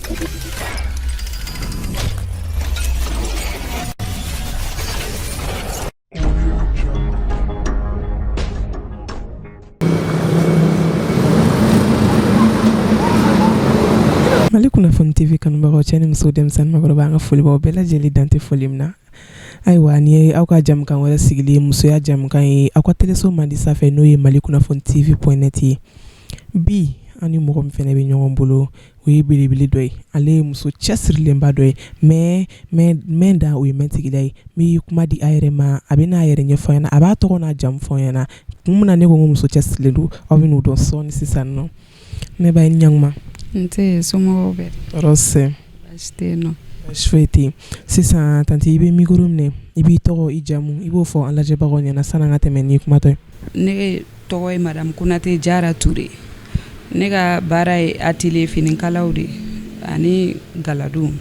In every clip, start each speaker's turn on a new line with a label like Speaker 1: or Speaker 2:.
Speaker 1: Mali kunnafoni TV kanubagaw, cɛ ni muso, denmisɛnnin, maakɔrɔba, an ka foli b'aw bɛɛ lajɛlen, dan tɛ foli min na. Ayiwa, nin ye aw ka jamukan wɛrɛ sigilen ye, musoya jamukan ye, aw ka teleso mandi sanfɛ, n'o ye Mali kunnafoni TV point net ye. Bi, an ni mɔgɔ min fana bɛ ɲɔgɔn bolo, o ye belebele dɔ ye. Ale ye muso cɛsirilenba dɔ ye, mais mɛn dan o ye mɛntigila ye. N bɛ kuma di a yɛrɛ ma, a bɛ n'a yɛrɛ ɲɛfɔ ɲɛna, a b'a tɔgɔ n'a jamu fɔ ɲɛna. Kun min na ne ko ko muso cɛsirilen don, aw bɛ n'o dɔn sɔɔni sisan nɔ. Ne ba, i ni ɲankuma.
Speaker 2: Nse, somɔgɔw bɛ di?
Speaker 1: Tɔɔrɔ tɛ.
Speaker 2: Baasi tɛ yen nɔ.
Speaker 1: Baasi foyi tɛ yen. Sisan tanti, i bɛ micro minɛ, i b'i tɔgɔ, i jamu, i b'o fɔ an lajɛbagaw ɲɛna sani an ka tɛmɛ ni kumatɔ ye.
Speaker 2: Ne tɔgɔ ye madame Konate Jara Ture. Ne ka baara ye atelier finikalaw de ani galadon.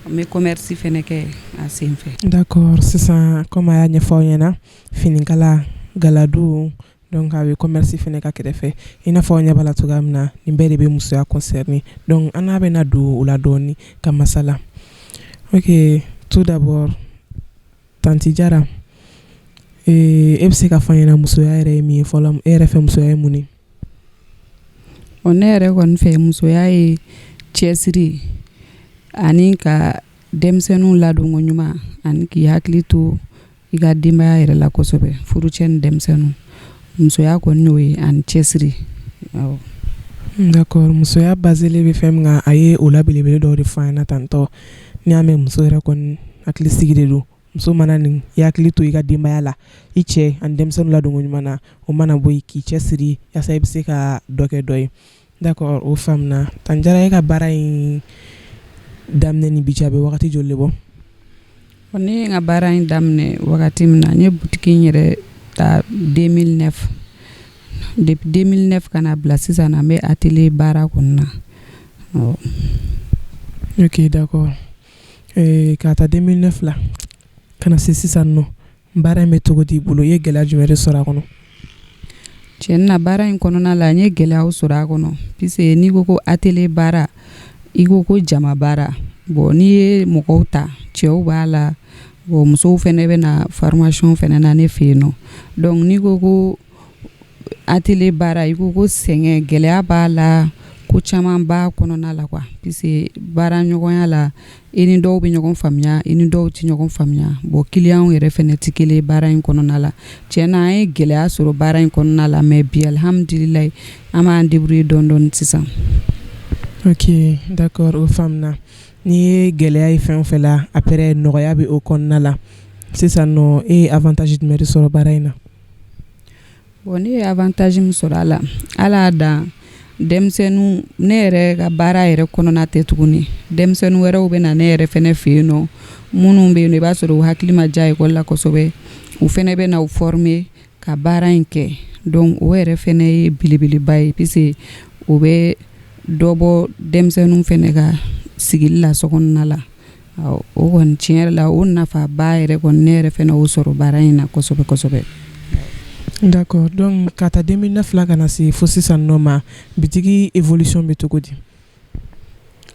Speaker 2: N bɛ commerce fɛnɛ kɛ a senfɛ.
Speaker 1: D'accord, sisan comme a y'a ɲɛfɔ aw ɲɛna, finikala, galadon, donc a bɛ commerce fɛnɛ ka kɛrɛfɛ. I n'a fɔ aw ɲɛ b'a la cogoya min na, nin bɛɛ de bɛ musoya concerner. Donc an n'a bɛna don o la dɔɔni ka masala. Ok, tout d'abord, tanti Jara, e bɛ se ka fɔ an ɲɛna musoya yɛrɛ ye min ye fɔlɔ? E yɛrɛ fɛ, musoya ye mun ye?
Speaker 2: Ne yɛrɛ kɔni fɛ, musoya ye cɛsiri ani ka denmisɛnninw ladonko ɲuman ani k'i hakili to i ka denbaya yɛrɛ la kosɛbɛ, furucɛ ni denmisɛnninw. Musoya kɔni y'o ye, ani cɛsiri.
Speaker 1: D'accord, musoya baselen bɛ fɛn min kan, a ye o la belebele dɔw de fɔ an ɲɛna tantɔ. N'i y'a mɛn muso yɛrɛ kɔni, hakili sigi de don. Muso mana nin i hakili to i ka denbaya la, i cɛ ani denmisɛnninw ladonko ɲuman na, o mana bɔ yen, k'i cɛ siri yaasa i bɛ se ka dɔ kɛ dɔ ye. D'accord, o faamuna. Tanti Jara, e ka baara in daminɛ ni bi cɛ, a bɛ wagati joli de bɔ?
Speaker 2: Ne ye n ka baara in daminɛ wagati min na, n ye butigi in yɛrɛ ta 2009. Depuis 2009 ka na bila sisan na, n bɛ atelier baara kɔni na.
Speaker 1: Ok, d'accord. K'a ta 2009 la ka na se sisan nɔ, baara in bɛ cogo di i bolo? I ye gɛlɛya jumɛn de sɔrɔ a kɔnɔ?
Speaker 2: Tiɲɛ na, baara in kɔnɔna la, n ye gɛlɛyaw sɔrɔ a kɔnɔ, puisque n'i ko ko atelier baara, i ko ko jama baara. Bon, n'i ye mɔgɔw ta, cɛw b'a la, bon, musow fɛnɛ bɛ na formation fɛnɛ na ne fɛ yen nɔ. Donc n'i ko ko atelier baara, i ko ko sɛgɛn, gɛlɛya b'a la, ko caman b'a kɔnɔna la quoi, puisque baara ɲɔgɔnya la, i ni dɔw bɛ ɲɔgɔn faamuya, i ni dɔw tɛ ɲɔgɔn faamuya. Bon, clients yɛrɛ fɛnɛ tɛ kelen baara in kɔnɔna la. Tiɲɛ na, an ye gɛlɛya sɔrɔ baara in kɔnɔna la, mais bi, alhamdulilayi, an b'an débrouiller dɔɔni dɔɔni sisan.
Speaker 1: Ok, d'accord, o faamuna. N'i ye gɛlɛya ye fɛn o fɛn la, après nɔgɔya bɛ o kɔnɔna la. Sisan nɔ, e ye avantage jumɛn de sɔrɔ baara in na?
Speaker 2: Bon, ne ye avantage min sɔrɔ a la, ala y'a dan denmisɛnninw, ne yɛrɛ ka baara yɛrɛ kɔnɔna tɛ tuguni, denmisɛnnin wɛrɛw bɛ na ne yɛrɛ fɛnɛ fɛ yen nɔ, minnu bɛ yen nɔ, i b'a sɔrɔ u hakili ma diya ekɔli la kosɛbɛ, u fɛnɛ bɛ na u former ka baara in kɛ. Donc o yɛrɛ fɛnɛ ye belebeleba ye, puisque o bɛ dɔ bɔ denmisɛnninw fɛnɛ ka sigili la so kɔnɔna la. O kɔni, tiɲɛ yɛrɛ la, o nafaba yɛrɛ kɔni, ne yɛrɛ fɛnɛ o sɔrɔ baara in na kosɛbɛ kosɛbɛ.
Speaker 1: D'accord, donc ka ta 2009 la ka na se fo sisan nɔ ma, bitigi évolution bɛ cogo di?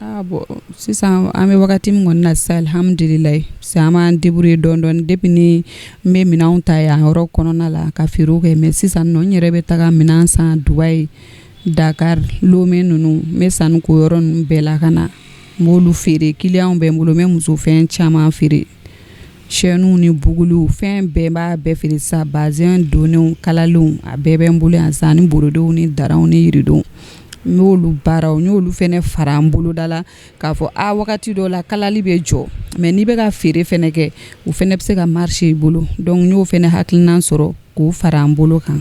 Speaker 2: Ah bon, sisan an bɛ wagati min kɔni na sisan, alhamdulilayi, parce que an b'an débrouiller dɔɔni dɔɔni. Depuis ni n bɛ minɛnw ta yan yɔrɔ kɔnɔna la ka feerew kɛ, mais sisan nɔ, n yɛrɛ bɛ taga minɛn san Dubayi, Dakar, Lomé ninnu, n bɛ sanni k'o yɔrɔ ninnu bɛɛ la ka na n b'olu feere. Clients bɛ n bolo, n bɛ musofɛn caman feere, chaînes ni boucles, fɛn bɛɛ b'a bɛɛ feere sisan, bazin donnenw, kalalenw, a bɛɛ bɛ n bolo yan sisan, ani brodéw ni drapw ni rideaux. N b'olu baaraw, n y'olu fɛnɛ fara n boloda la k'a fɔ a wagati dɔw la kalali bɛ jɔ, mais n'i bɛ ka feere fɛnɛ kɛ, o fɛnɛ bɛ se ka marcher i bolo. Donc n y'o fɛnɛ hakilina sɔrɔ k'o fara n bolo kan.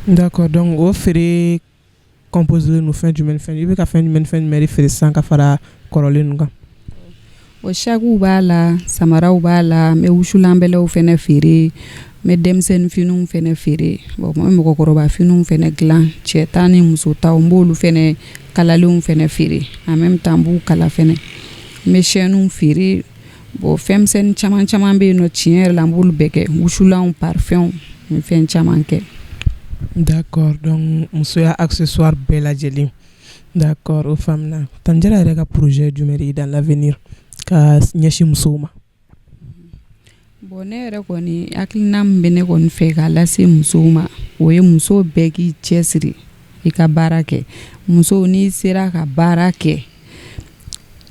Speaker 1: D'accord, donc o feere composé don fɛn jumɛn fɛn? I bɛ ka fɛn jumɛn, fɛn jumɛn de feere sisan ka fara kɔrɔlen ninnu kan?
Speaker 2: O sakiw b'a la, samaraw b'a la, n bɛ wusulanbɛlɛw fɛnɛ feere, n bɛ denmisɛnnin finiw fɛnɛ feere, bon, n bɛ mɔgɔkɔrɔba finiw fɛnɛ dilan, cɛ ta ni muso taw, n b'olu fɛnɛ kalalenw fɛnɛ feere. En même temps, n b'u kala fɛnɛ. N bɛ chaînes feere. Bon, fɛn misɛnnin caman caman bɛ yen nɔ, tiɲɛ yɛrɛ la, n b'olu bɛɛ kɛ, wusulanw, parfumw, n bɛ fɛn caman kɛ.
Speaker 1: D'accord, donc musoya accessoire bɛɛ lajɛlen. D'accord, o faamuna. Tanjara yɛrɛ ka projet jumɛn de ye dans l'avenir ka ɲɛsin musow ma?
Speaker 2: Bon, ne yɛrɛ kɔni hakilina min bɛ ne kɔni fɛ k'a lase musow ma, o ye muso bɛɛ k'i cɛsiri i ka baara kɛ. Muso, n'i sera ka baara kɛ,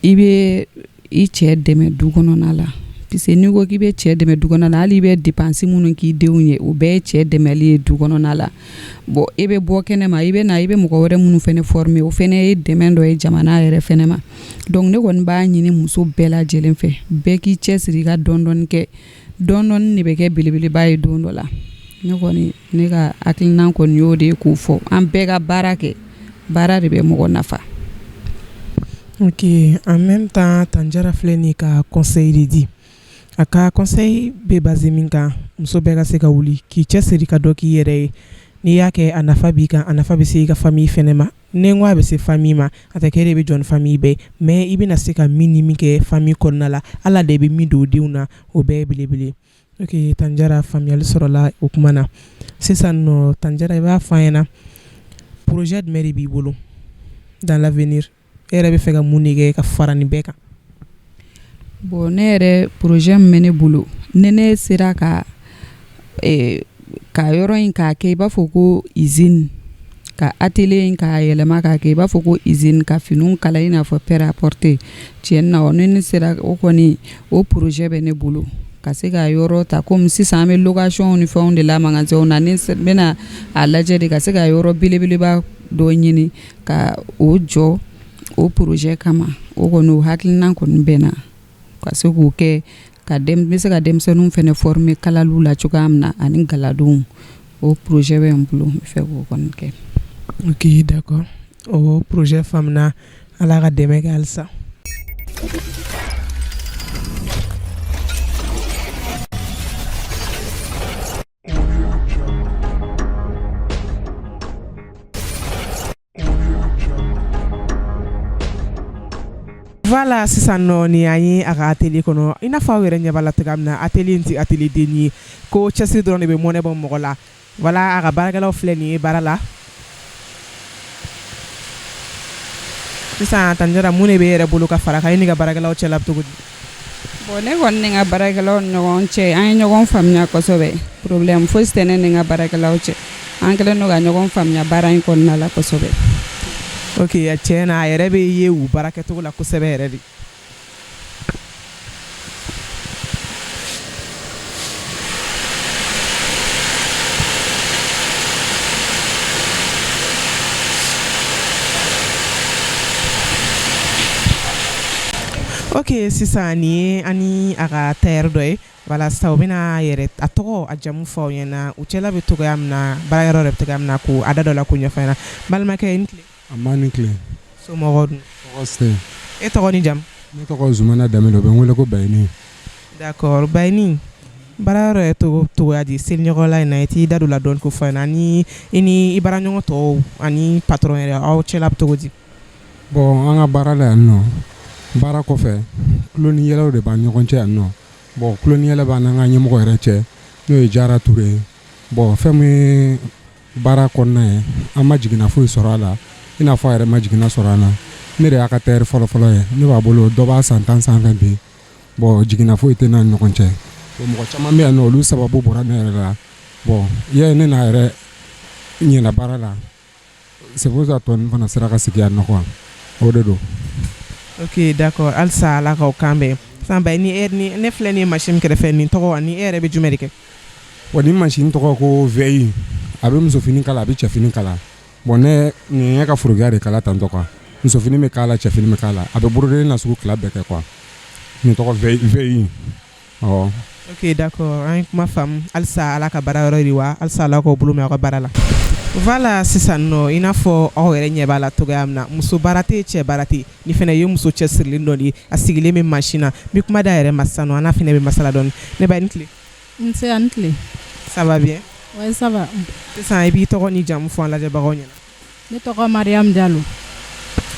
Speaker 2: i bɛ i cɛ dɛmɛ du kɔnɔna la, parce que n'i ko k'i bɛ cɛ dɛmɛ du kɔnɔna la, hali i bɛ dépense minnu k'i denw ye, o bɛɛ ye cɛ dɛmɛli ye du kɔnɔna la. Bon, e bɛ bɔ kɛnɛ ma, i bɛ na, i bɛ mɔgɔ wɛrɛ minnu fana former, o fana ye dɛmɛ dɔ ye jamana yɛrɛ fana ma. Donc ne kɔni b'a ɲini muso bɛɛ lajɛlen fɛ, bɛɛ k'i cɛsiri i ka dɔɔni dɔɔni kɛ. Dɔɔni dɔɔni de bɛ kɛ belebeleba ye don dɔ la. Ne kɔni, ne ka hakilina kɔni y'o de ye k'o fɔ, an bɛɛ ka baara kɛ, baara de bɛ mɔgɔ nafa.
Speaker 1: Ok, en même temps, Tanjara filɛ nin ka conseil de di. A ka conseil bɛ basé min kan, muso bɛɛ ka se ka wuli k'i cɛsiri ka dɔ k'i yɛrɛ ye. N'i y'a kɛ, a nafa b'i kan, a nafa bɛ se i ka famille fɛnɛ ma. Ni n ko a bɛ se famille ma, a tɛ kɛ e de bɛ jɔ ni famille bɛɛ, mais i bɛna se ka min ni min kɛ famille kɔnɔna la, ala de bɛ min don denw na, o bɛɛ ye belebele. Ok, Tanjara, faamuyali sɔrɔla o kuma na. Sisan nɔ, Tanjara, i b'a fɔ an ɲɛna projet jumɛn de b'i bolo dans l'avenir? E yɛrɛ bɛ fɛ ka mun de kɛ ka fara nin bɛɛ kan?
Speaker 2: Bon, ne yɛrɛ, projet min bɛ ne bolo, ni ne sera ka yɔrɔ in k'a kɛ i b'a fɔ ko usine, ka atelier in k'a yɛlɛma k'a kɛ i b'a fɔ ko usine, ka finiw kala i n'a fɔ prêt-à-porter, tiɲɛ na, ni ne sera o kɔni, o projet bɛ ne bolo ka se ka yɔrɔ ta. Komi sisan an bɛ location ni fɛnw de la magasin na, ni n bɛna a lajɛ de ka se ka yɔrɔ belebeleba dɔ ɲini ka o jɔ o projet kama. O kɔni, o hakilina kɔni bɛ n na ka se k'o kɛ, ka n bɛ se ka denmisɛnninw fana former kalaliw la cogoya min na ani galadonw. O projet bɛ n bolo, n bɛ fɛ k'o kɔni kɛ.
Speaker 1: Ok, d'accord, o projet faamuna. Ala ka dɛmɛ kɛ halisa. Voilà, sisan nɔ, nin an ye a ka atelier kɔnɔ. I n'a fɔ aw yɛrɛ ɲɛ b'a la cogoya min na, atelier in tɛ atelier denni ye, ko cɛsiri dɔrɔn de bɛ mɔnɛ bɔ mɔgɔ la. Voilà, a ka baarakɛlaw filɛ nin ye baara la sisan. Tanjara, mun de bɛ e yɛrɛ bolo ka fara kan? E n'i ka baarakɛlaw cɛla bɛ cogo di?
Speaker 2: Bon, ne kɔni ni n ka baarakɛlaw ni ɲɔgɔn cɛ, an ye ɲɔgɔn faamuya kosɛbɛ. Problème fosi tɛ ne ni n ka baarakɛlaw cɛ. An kɛlen don ka ɲɔgɔn faamuya baara in kɔnɔna la kosɛbɛ.
Speaker 1: Ok, tiɲɛ na, a yɛrɛ bɛ ye u baara kɛcogo la kosɛbɛ yɛrɛ de. Ok, sisan nin ye ani a ka tailleur dɔ ye. Voilà, sisan u bɛna yɛrɛ a tɔgɔ, a jamu fɔ aw ɲɛna, u cɛla bɛ cogoya min na, baara yɔrɔ yɛrɛ bɛ cogoya min na, k'o a da dɔ la k'o ɲɛfɔ ɲɛna. Balimakɛ, i ni tile.
Speaker 3: A ma ni tile.
Speaker 1: Somɔgɔw dun?
Speaker 3: Tɔgɔ tɛ.
Speaker 1: E tɔgɔ ni jamu?
Speaker 3: Ne tɔgɔ Zumana Danbele, u bɛ n wele ko Bayini.
Speaker 1: D'accord, Bayini, baara yɔrɔ yɛrɛ cogoya di seliɲɔgɔnla in na? I t'i da don la dɔɔni k'o fɔ an ɲɛna, ani i ni i baaraɲɔgɔn tɔw ani patron yɛrɛ, aw cɛla bɛ cogo di?
Speaker 3: Bon, an ka baara la yan nɔ, baara kɔfɛ, tulon ni yɛlɛw de b'an ɲɔgɔn cɛ yan nɔ. Bon, tulon ni yɛlɛ b'an n'an ka ɲɛmɔgɔ yɛrɛ cɛ, n'o ye Jara Ture ye. Bon, fɛn min ye baara kɔnɔna ye, an ma jiginna foyi sɔrɔ a la, i n'a fɔ a yɛrɛ ma jiginna sɔrɔ an na. Ne de y'a ka tailleur fɔlɔfɔlɔ ye, ne b'a bolo dɔ b'a san 10 sanfɛ bi. Bon, jiginna foyi tɛ n'a ni ɲɔgɔn cɛ. Bon, mɔgɔ caman bɛ yan nɔ, olu sababu bɔra ne yɛrɛ la. Bon, i y'a ye, ne n'a yɛrɛ ɲɛna baara la, c'est pour ça tɔ ninnu fana sera ka sigi yan nɔ quoi, o de don.
Speaker 1: Ok, d'accord, halisa Ala k'aw kan bɛn. Sisan Bayini, e ni ne filɛ nin ye machine kɛrɛfɛ, nin tɔgɔ ani e yɛrɛ bɛ jumɛn de kɛ?
Speaker 3: Bon, nin machine tɔgɔ ko VI. A bɛ musofini kala, a bɛ cɛfini kala. Bon, ne nin ye ka forokiya de kala tantɔ quoi. Musofini bɛ k'a la, cɛfini bɛ k'a la, a bɛ broderie na sugu tila bɛɛ kɛ quoi. Nin tɔgɔ VI. Ɔ.
Speaker 1: Ok, d'accord, an ye kuma faamu. Halisa Ala ka baara yɔrɔ yiriwa, halisa Ala k'aw bolo mɛn aw ka baara la. Voilà, sisan nɔ, i n'a fɔ aw yɛrɛ ɲɛ b'a la cogoya min na, muso baara tɛ, cɛ baara tɛ. Ni fana ye muso cɛsirilen dɔ de ye, a sigilen bɛ machine na. N bɛ kuma d'a yɛrɛ ma sisan nɔ, an n'a fana bɛ masala dɔɔni. Ne ba, i ni tile.
Speaker 4: Nse, a ni tile.
Speaker 1: Ça va bien?
Speaker 4: Oui, ça va.
Speaker 1: Sisan i b'i tɔgɔ ni jamu fɔ an lajɛbagaw ɲɛna.
Speaker 4: Ne tɔgɔ Mariam Diallo.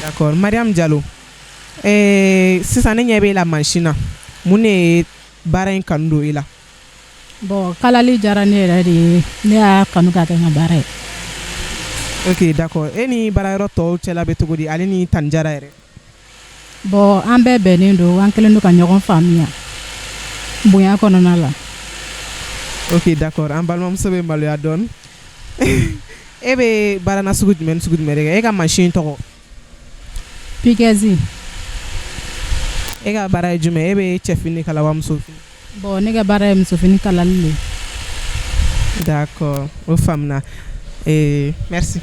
Speaker 1: D'accord, Mariam Diallo. Sisan ne ɲɛ b'e la machine na. Mun de ye baara in kanu don e la?
Speaker 4: Bon, kalali diyara ne yɛrɛ de ye, ne y'a kanu k'a kɛ n ka baara ye.
Speaker 1: Ok, d'accord. E ni baarayɔrɔ tɔw cɛla bɛ cogo di, ale ni Tani Jara yɛrɛ?
Speaker 4: Bon, an bɛɛ bɛnnen don, an kɛlen don ka ɲɔgɔn faamuya bonya kɔnɔna la.
Speaker 1: Ok, d'accord. An balimamuso bɛ maloya dɔɔni. E bɛ baara na sugu jumɛn ni sugu jumɛn de kɛ? E ka machine tɔgɔ?
Speaker 4: Piqueuse.
Speaker 1: E ka baara ye jumɛn? E bɛ cɛfini kala wa musofini?
Speaker 4: Bon, ne ka baara ye musofini kalali le.
Speaker 1: D'accord, o faamuna. Merci.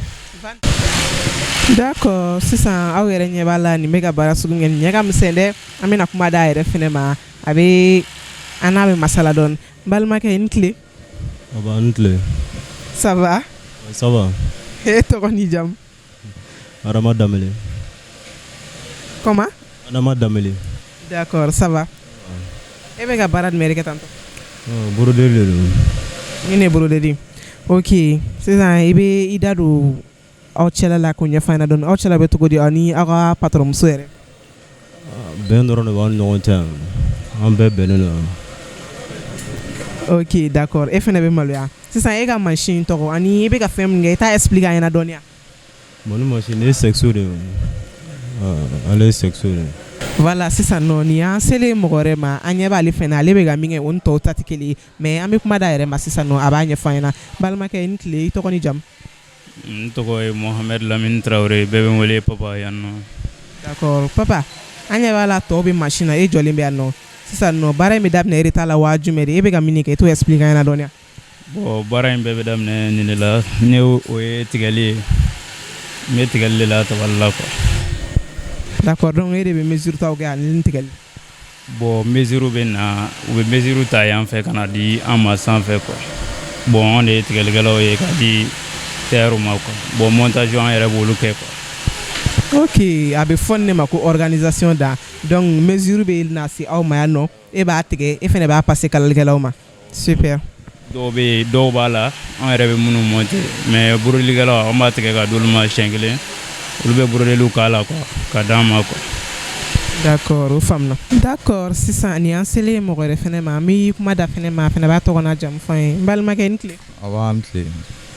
Speaker 1: D'accord, sisan aw yɛrɛ ɲɛ b'a la, nin bɛ ka baara sugu min kɛ, nin ɲɛ ka misɛn dɛ. An bɛna kuma d'a yɛrɛ fɛnɛ ma, a bɛ an n'a bɛ masala dɔɔni. N balimakɛ, i ni tile.
Speaker 5: Aba, ni tile.
Speaker 1: Ça va?
Speaker 5: Ça va.
Speaker 1: E tɔgɔ n'i jamu?
Speaker 5: Adama Danbele.
Speaker 1: Comment?
Speaker 5: Adama Danbele.
Speaker 1: D'accord, ça va. E bɛ ka baara jumɛn de kɛ tantɔ?
Speaker 5: Broderie de don.
Speaker 1: Nin de ye broderie. Ok, sisan i bɛ i da don aw cɛla la k'o ɲɛfɔ an ɲɛna dɔɔni. Aw cɛla bɛ cogo di, aw ni aw ka patron muso yɛrɛ?
Speaker 5: Bɛn dɔrɔn de b'an ni ɲɔgɔn cɛ, an bɛɛ bɛnnen don.
Speaker 1: Ok, d'accord. E fɛnɛ bɛ maloya. Sisan e ka machine tɔgɔ ani i bɛ ka fɛn min kɛ, i t'a expliquer an ɲɛna dɔɔni wa?
Speaker 5: Bon, ni machine, nin ye sexo de ye, ale ye sexo de ye.
Speaker 1: Voilà, sisan nɔ nin y'an selen mɔgɔ wɛrɛ ma. An ɲɛ b'ale fɛnɛ, ale bɛ ka min kɛ, o ni tɔw ta tɛ kelen ye, mais an bɛ kuma d'a yɛrɛ ma sisan nɔ, a b'a ɲɛfɔ an ɲɛna. Balimakɛ, i ni tile. I tɔgɔ ni jamu?
Speaker 6: N tɔgɔ ye Mohamed Lamine Traoré, bɛɛ bɛ n wele Papa yan nɔ.
Speaker 1: D'accord, Papa, an ɲɛ b'a la, tɔw bɛ machine na, e jɔlen bɛ yan nɔ. Sisan nɔ, baara in bɛ daminɛ e de ta la wa jumɛn de? E bɛ ka min kɛ, i t'o expliquer an ɲɛna dɔɔni wa?
Speaker 6: Bon, baara in bɛɛ bɛ daminɛ nin de la, ni o ye tigɛli ye. N bɛ tigɛli de la tabali la quoi.
Speaker 1: D'accord, donc e de bɛ mesure taw kɛ ani tigɛli?
Speaker 6: Bon, mesure bɛ na, u bɛ mesure ta yan fɛ ka na di an ma sanfɛ quoi. Bon, anw de ye tigɛlikɛlaw ye ka di tailleur ma quoi. Bon, montage, an yɛrɛ b'olu kɛ quoi.
Speaker 1: Ok, a bɛ fɔ nin de ma ko organisation da. Donc mesure bɛ na se aw ma yan nɔ, e b'a tigɛ, e fɛnɛ b'a passer kalalikɛlaw ma. Super.
Speaker 6: Dɔw bɛ yen, dɔw b'a la, an yɛrɛ bɛ minnu monter, mais brodelikɛlaw, an b'a tigɛ ka d'olu ma siɲɛ kelen, olu bɛ brodeliw k'a la quoi, ka d'an ma quoi.
Speaker 1: D'accord, o faamuna. D'accord, sisan nin y'an selen mɔgɔ wɛrɛ fɛnɛ ma, an bɛ kuma da fɛnɛ ma, a fɛnɛ b'a tɔgɔ n'a jamu fɔ an ye. N balimakɛ, i ni tile.
Speaker 7: Aba, ni tile.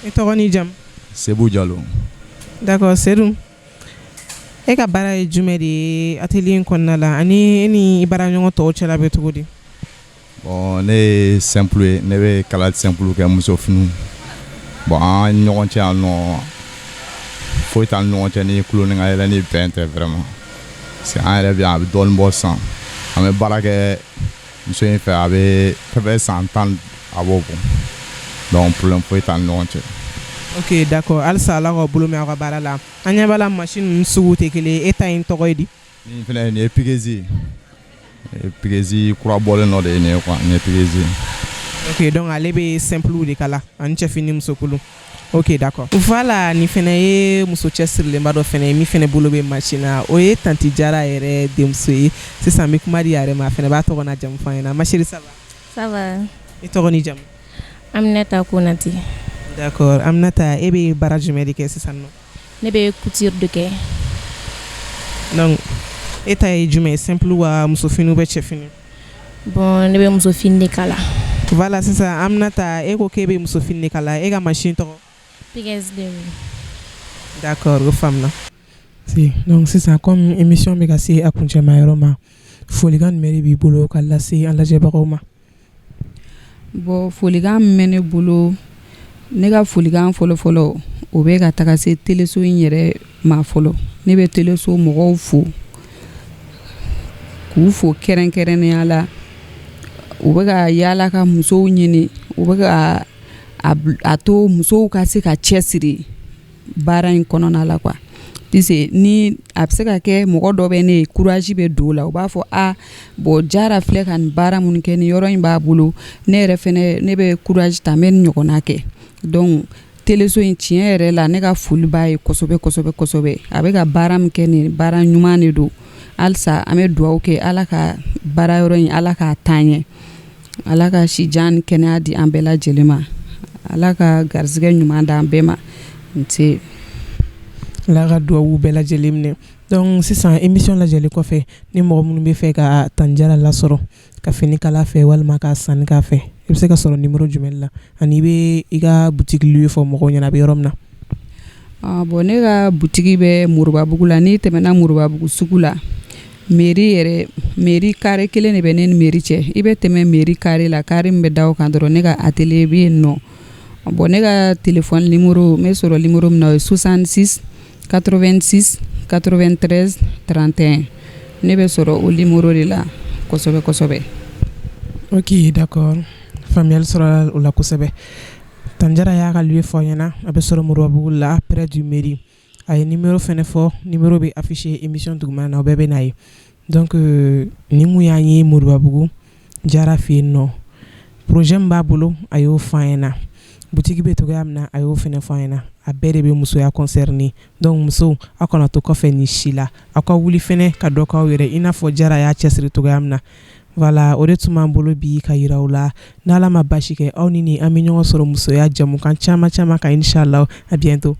Speaker 1: I tɔgɔ n'i jamu?
Speaker 7: Sebu Jalo.
Speaker 1: D'accord, Sedu. E ka baara ye jumɛn de ye atelier in kɔnɔna la, ani e ni i baaraɲɔgɔn tɔw cɛla bɛ cogo di?
Speaker 7: Bon, ne ye simple ye, ne bɛ kalali simple kɛ, musofiniw. Bon, an ɲɔgɔn cɛ yan nɔ, foyi t'an ni ɲɔgɔn cɛ ni kulo ni ka yɛlɛ ni bɛn tɛ vraiment. Parce que an yɛrɛ bɛ yan, a bɛ dɔɔnin bɔ sisan. An bɛ baara kɛ muso in fɛ, a bɛ fɛn fɛn san 10 a b'o bɔ. Donc problème foyi t'an ni ɲɔgɔn cɛ.
Speaker 1: Ok, d'accord. Halisa Ala k'aw bolo mɛn aw ka baara la. An ɲɛ b'a la, machine ninnu sugu tɛ kelen ye. E ta in tɔgɔ ye di?
Speaker 7: Nin fɛnɛ, nin ye piqueuse ye. Piqueuse kura bɔlen dɔ de ye nin ye quoi, nin ye piqueuse ye.
Speaker 1: Ok, donc ale bɛ simple de kala ani cɛfini, musokulu. Ok, d'accord. Voilà, nin fɛnɛ ye muso cɛsirilenba dɔ fɛnɛ ye min fɛnɛ bolo bɛ machine na, o ye Tanti Jara yɛrɛ denmuso ye. Sisan n bɛ kuma di a yɛrɛ ma, a fɛnɛ b'a tɔgɔ n'a jamu fɔ an ɲɛna. Ma chérie, ça va?
Speaker 8: Ça va.
Speaker 1: I tɔgɔ n'i jamu?
Speaker 8: Aminata Konate.
Speaker 1: D'accord, Aminata, e bɛ baara jumɛn de kɛ sisan nɔ?
Speaker 8: Ne bɛ couture de kɛ.
Speaker 1: Donc e ta ye jumɛn ye, simple wa musofini bɛ cɛfini?
Speaker 8: Bon, ne bɛ musofini de kala.
Speaker 1: Voilà, sisan Aminata, e ko k'e bɛ musofini de kala, e ka machine tɔgɔ?
Speaker 8: Piqueuse de.
Speaker 1: D'accord, o faamuna. Si, donc sisan, comme émission bɛ ka se a kuncɛma yɔrɔ ma, folikan jumɛn de b'i bolo ka lase an lajɛbagaw ma?
Speaker 2: Bon, folikan min bɛ ne bolo, ne ka folikan fɔlɔfɔlɔ, o bɛ ka taga se teleso in yɛrɛ ma fɔlɔ. Ne bɛ teleso mɔgɔw fo, k'u fo kɛrɛnkɛrɛnnenya la. U bɛ ka yaala ka musow ɲini, u bɛ ka a to musow ka se ka cɛsiri baara in kɔnɔna la quoi, puisque ni a bɛ se ka kɛ mɔgɔ dɔ bɛ ne ye, courage bɛ don o la, u b'a fɔ: a bon, Jara filɛ ka nin baara minnu kɛ, nin yɔrɔ in b'a bolo, ne yɛrɛ fɛnɛ, ne bɛ courage ta, n bɛ nin ɲɔgɔnna kɛ. Donc teleso in, tiɲɛ yɛrɛ la, ne ka foli b'a ye kosɛbɛ kosɛbɛ kosɛbɛ. A bɛ ka baara min kɛ, nin baara ɲuman de don. Halisa an bɛ dugawu kɛ, Ala ka baara yɔrɔ in, Ala k'a taa ɲɛ, Ala ka sijan ni kɛnɛya di an bɛɛ lajɛlen ma, Ala ka garisɛgɛ ɲuman d'an bɛɛ ma. Nse.
Speaker 1: Ala ka dugawu bɛɛ lajɛlen minɛ. Donc sisan, émission lajɛlen kɔfɛ, ni mɔgɔ minnu bɛ fɛ ka Tanti Jara lasɔrɔ ka fini kala fɛ walima ka sanni k'a fɛ, i bɛ se ka sɔrɔ numéro jumɛn la, ani i bɛ i ka boutique lieu fɔ mɔgɔw ɲɛna, a bɛ yɔrɔ min na?
Speaker 2: Bon, ne ka butigi bɛ Moribabugu la. N'i tɛmɛna Moribabugu sugu la, mairie yɛrɛ, mairie carré kelen de bɛ ne ni mairie cɛ. I bɛ tɛmɛ mairie carré la, carré min bɛ da o kan dɔrɔn, ne ka atelier bɛ yen nɔ. Bon, ne ka téléphone numéro, n bɛ sɔrɔ numéro min na, o ye 66 86 93 31. Ne bɛ sɔrɔ o numéro de la kosɛbɛ kosɛbɛ.
Speaker 1: Ok, d'accord, faamuyali sɔrɔla o la kosɛbɛ. Tantie Jara y'a ka lieu fɔ an ɲɛna, a bɛ sɔrɔ Moribabugu la, près du mairie. A ye numéro fɛnɛ fɔ, numéro bɛ affiché émission dugumana na, o bɛɛ bɛ n'a ye. Donc nin mun y'an ye Moribabugu Jara fɛ yen nɔ, projet min b'a bolo, a y'o fɔ an ɲɛna. Butigi bɛ cogoya min na, a y'o fɛnɛ fɔ an ɲɛna. A bɛɛ de bɛ musoya concerné. Donc musow, aw kana to kɔfɛ ni si la, aw ka wuli fɛnɛ ka dɔ k'aw yɛrɛ, i n'a fɔ Jara y'a cɛsiri cogoya min na. Voilà, o de tun b'an bolo bi ka yira aw la. N'Ala ma basi kɛ, aw ni ni an bɛ ɲɔgɔn sɔrɔ musoya jamukan caman caman kan, inchallah. À bientôt.